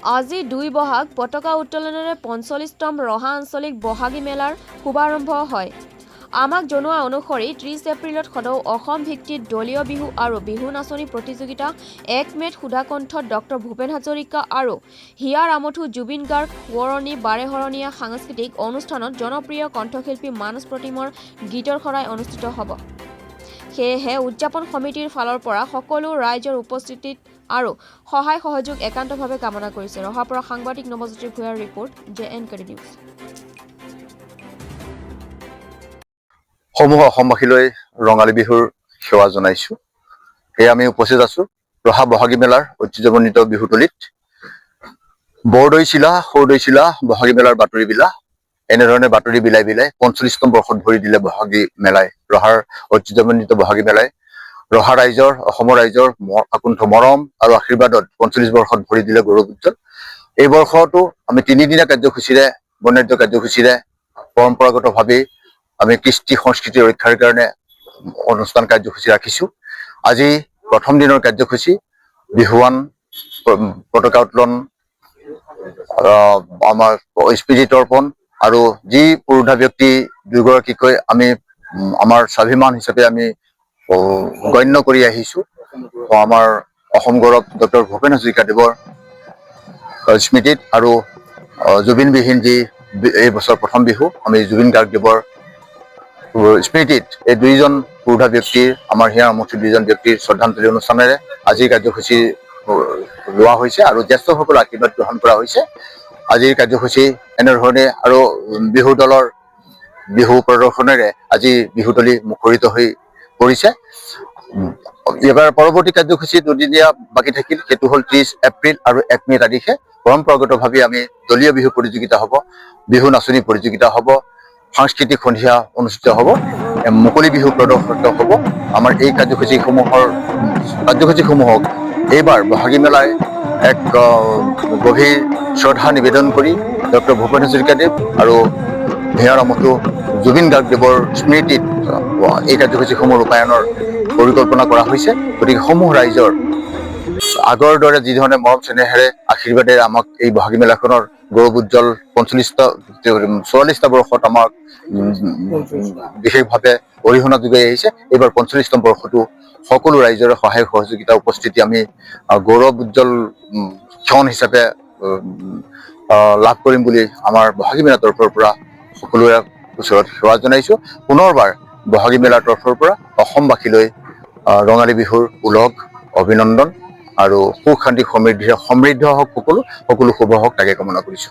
আজি 2 বহাগ পতাকা উত্তোলনেৰে 45তম ৰহা আঞ্চলিক বহাগী মেলাৰ শুভাৰম্ভ হয়। আমাক জনোৱা অনুসৰি 30 এপ্ৰিলত সদৌ অসম ভিত্তিত দলীয় বিহু আৰু বিহু নাচনী প্ৰতিযোগিতা, 1 মে'ত সুধাকণ্ঠত ডক্টৰ ভূপেন হাজৰিকা আৰু হিয়াৰ আমঠু জুবিন গাৰ্গ সোঁৱৰণী বাৰেশৰণীয়া সাংস্কৃতিক অনুষ্ঠানত জনপ্ৰিয় কণ্ঠশিল্পী মানস প্ৰতিমৰ গীতৰ শৰাই অনুষ্ঠিত হ'ব। সেয়েহে উদযাপন সমিতিৰ ফালৰ পৰা সকলো ৰাইজৰ উপস্থিতিত আৰু সহায় সহযোগ একান্তভাৱে কামনা কৰিছে। ৰহাৰ পৰা সাংবাদিক নৱজ্যোতি ভূঞাৰ report, J N K news. সমূহ অসমবাসীলৈ ৰঙালী বিহুৰ সেৱা জনাইছো। সেয়ে আমি উপস্থিত আছো ৰহা বহাগী মেলাৰ ঐতিহ্যমণ্ডিত বিহুতলীত। বৰদৈচিলা সৌদৈচিলা বহাগী মেলাৰ বাতৰি বিলা, এনেধৰণে বাতৰি বিলাই বিলাই 45তম বৰ্ষত ভৰি দিলে বহাগী মেলাই। ৰহাৰ ঐতিহ্যমণ্ডিত বহাগী মেলাই ৰহা ৰাইজৰ, অসমৰ ৰাইজৰ আকুণ্ঠ মৰম আৰু আশীৰ্বাদত 45 বৰ্ষত ভৰি দিলে গৌৰৱ উজ্জ্বল। এই বৰ্ষতো আমি তিনিদিনীয়া কাৰ্যসূচীৰে, বৰ্ণাঢ্য কাৰ্যসূচীৰে, পৰম্পৰাগতভাৱেই আমি কৃষ্টি সংস্কৃতি ৰক্ষাৰ কাৰণে অনুষ্ঠান কাৰ্যসূচী ৰাখিছো। আজি প্ৰথম দিনৰ কাৰ্যসূচী বিহুৱান, পতাকা উত্তোলন, আমাৰ স্মৃতি তৰ্পণ আৰু যি পুৰোধা ব্যক্তি দুগৰাকীকৈ আমি আমাৰ স্বাভিমান হিচাপে আমি গণ্য কৰি আহিছো, আমাৰ অসম গৌৰৱ ডক্টৰ ভূপেন হাজৰিকাদেৱৰ স্মৃতিত আৰু জুবিনবিহীন যি এই বছৰ প্ৰথম বিহু, আমি জুবিন গাৰ্গদেৱৰ স্মৃতিত এই দুইজন পুৰোধা ব্যক্তিৰ, আমাৰ হিয়াৰ আমঠু দুইজন ব্যক্তিৰ শ্ৰদ্ধাঞ্জলি অনুষ্ঠানেৰে আজিৰ কাৰ্যসূচী লোৱা হৈছে আৰু জ্যেষ্ঠসকলৰ আশীৰ্বাদ গ্ৰহণ কৰা হৈছে। আজিৰ কাৰ্যসূচী এনেধৰণে আৰু বিহু দলৰ বিহু প্ৰদৰ্শনেৰে আজি বিহুতলী মুখৰিত হৈ পৰিছে। এইবাৰ পৰৱৰ্তী কাৰ্যসূচী দুদিনীয়া বাকী থাকিল। সেইটো হ'ল 30 এপ্ৰিল আৰু 1 মে' তাৰিখে পৰম্পৰাগতভাৱে আমি দলীয় বিহু প্ৰতিযোগিতা হ'ব, বিহু নাচনী প্ৰতিযোগিতা হ'ব, সাংস্কৃতিক সন্ধিয়া অনুষ্ঠিত হ'ব, মুকলি বিহু প্ৰদৰ্শিত হ'ব। আমাৰ এই কাৰ্যসূচীসমূহক এইবাৰ বহাগী মেলাই এক গভীৰ শ্ৰদ্ধা নিবেদন কৰি ডক্টৰ ভূপেন হাজৰিকাদেৱ আৰু হিয়াৰ আমঠু জুবিন গাৰ্গদেৱৰ স্মৃতিত এই কাৰ্যসূচীসমূহ ৰূপায়ণৰ পৰিকল্পনা কৰা হৈছে। গতিকে সমূহ ৰাইজৰ আগৰ দৰে যিধৰণে মৰম চেনেহেৰে, আশীৰ্বাদেৰে আমাক এই বহাগী মেলাখনৰ গৌৰৱ উজ্জ্বল 45টা, 44টা বৰ্ষত আমাক বিশেষভাৱে অৰিহণা যোগাই আহিছে, এইবাৰ 45তম বৰ্ষতো সকলো ৰাইজৰে সহায় সহযোগিতা, উপস্থিতি আমি গৌৰৱ উজ্জ্বল ক্ষণ হিচাপে লাভ কৰিম বুলি আমাৰ বহাগী মেলাৰ তৰফৰ পৰা সকলোৰে ওচৰত সেৱা জনাইছো। পুনৰবাৰ বহাগী মেলাৰ তৰফৰ পৰা অসমবাসীলৈ ৰঙালী বিহুৰ ওলগ অভিনন্দন আৰু সুখ শান্তি সমৃদ্ধিৰে সমৃদ্ধ হওক সকলো, সকলো শুভ হওক, তাকে কামনা কৰিছো।